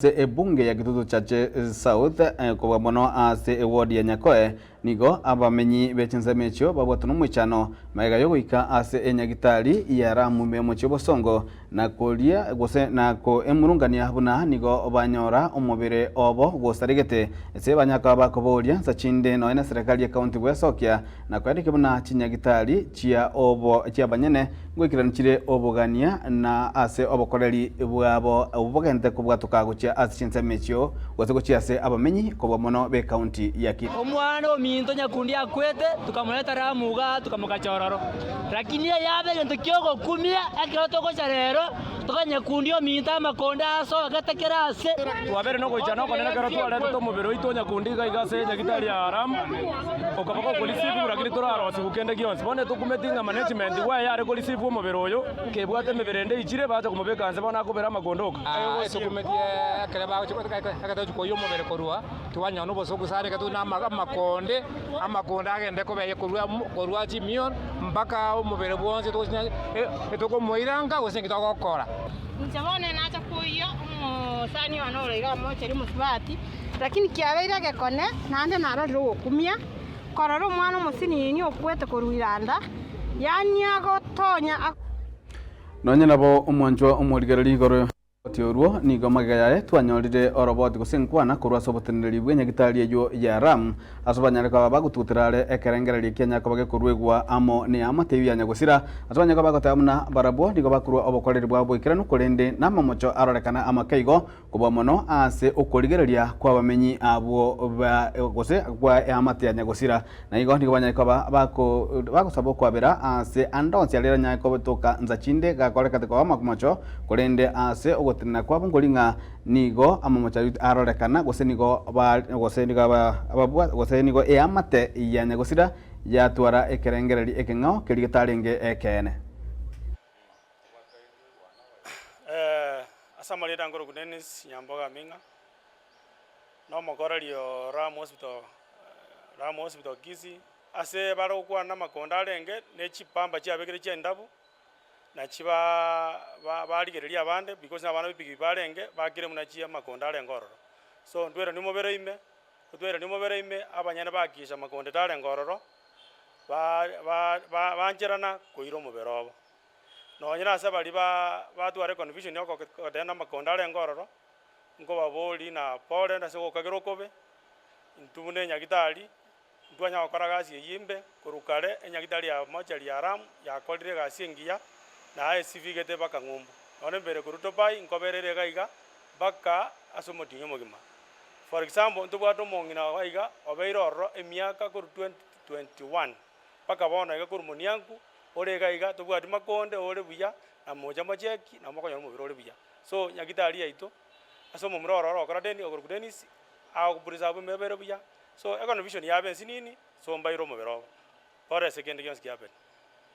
Ase ebunge ya Kitutu Chache South, kobua mono ase eward ya Nyakoe, nigo abamenyi be chinsemo echio babwatwe nomoichano magega yogoika ase enyagitari ya Ramu ime omochie obosongo na koria gose na koemurungania buna nigo banyora omobere obo gosaregete ase banyaka bakoboria nsa chinde nonya neserekari ye county gwesokia na koenekia buna chinyagitari chia obo chiabanyene ngoikeranu chire obogania na ase obokoreri bwabo obwo bogente kobwatoka gochia ase chinsemo echio gose gochia ase abamenyi kobua mono b'ecounty ya Kisii. Omwana ominto nyakundi akwete, tukamoreta Ramu igaa, tukamogacha ororo. Lakini eyabe egento ki'ogokumia ekero togocha rero, tokanyakundia ominto amakonde asogete kera ase. Twabere nogoichana okonene ekero twaretete omobere oito nyakundi iga iga ase enyagitari ya Ramu, okaba gokorisifu lakini torarosiwu kende gionsi. Bono etokumeti ng'a management gwaye yare korisifu omobere oyo, kebwate emebere ende eichire, bacha komobeka nse bono akobera amakonde oka. Etokumetie ekero bagochia ekero togochia koiywa omobere korwa, twanyora nobosoku sana ekero tore na amakonde, amakonde agende koba korwa korwa chimioro mpaka omobere bwonsi togochinya tokomoira nka gose nki togokora. Inche bono nacha koyia omosani one ore iga omocheri omosubati, lakini kiabeire egekone, naende narorire ogokumia, korora omwana omosinini okwete korwa iranda, yaani agotonya. Nonye nabo omwanchwa omorigereria igoro y'oroboti orwo, nigo magega yaye twanyorire oroboti gose enkwana korwa ase oboteneneri bw'enyagitari eyio ya Ram, ase banyare koba bagotugutera are ekerengererio kianya koba gekoruegwa amo neamate eyio ya nyagosira, ase banyare koba bagoteba buna barabwo nigo bakorua obokoreri bwabo boikeranu korende namamocho arorekana amake igo kobua mono ase okorigereria kw'abamenyi abwo ba gose kwa eamate ya nyagosira. Na igo nigo banyare koba bako bagosaba okwabera aase ande onsi aria aranyare kotoka nsa chinde gakorekete koba amamocho, korende aase ogotenena kwabo nkori ng'a nigo amamocho ayio arorekana, gose nigo ba gose nigo aba ababwa gose nigo eamate ya nyagosira yatwara ekerengererio ekeng'ao keria getarenge ekeene. Ase amarieta nkorokwa Dennis Nyamboga Aming'a, na omokoreri o Ram Hospital, Ram Hospital Kisii, ase bare gokwana amakonda arenge ne chipamba chiabekire chi'endabu, nachi ba barigereria abande because na abana ba epikipiki barenge, bakire buna chi amakonda arenge ororo. So ntweranie omobere ime, otweranie omobere ime, abanyene bakisha amakonde tarenge ororo, ba ba bancherana koira omobere obo. Nonye nase baria ba batware econfusion ya okogenda na amakonda arenge ororo, nkobaboria na pore ase ogokagera okobe, intwe buna enyagitari, ntwanya gokora gasi eyio imbe, korwa kare enyagitari ya mochari ya Ram yakorire egasi engiya, na esibigete mpaka ng'umbu. Nonya mbere korwa Dubai nkoberere iga iga mpaka ase omotienyi omogima. For example, ntobwate omong'ina iga iga obeire ororo emiaka korwa 2021 mpaka bono iga korwa monianku, ore iga iga tobwati makonde ore buya, na mocha mocheki, nabo mokonyora omobere ore buya. So nyagitari yaito, ase omomura oro orokora Dennis okorokwa Dennis, agopreserve emebere buya, so econtribution yabo ensinini, so mbaire omobere obo, ore ase kende gionsi kiabeire.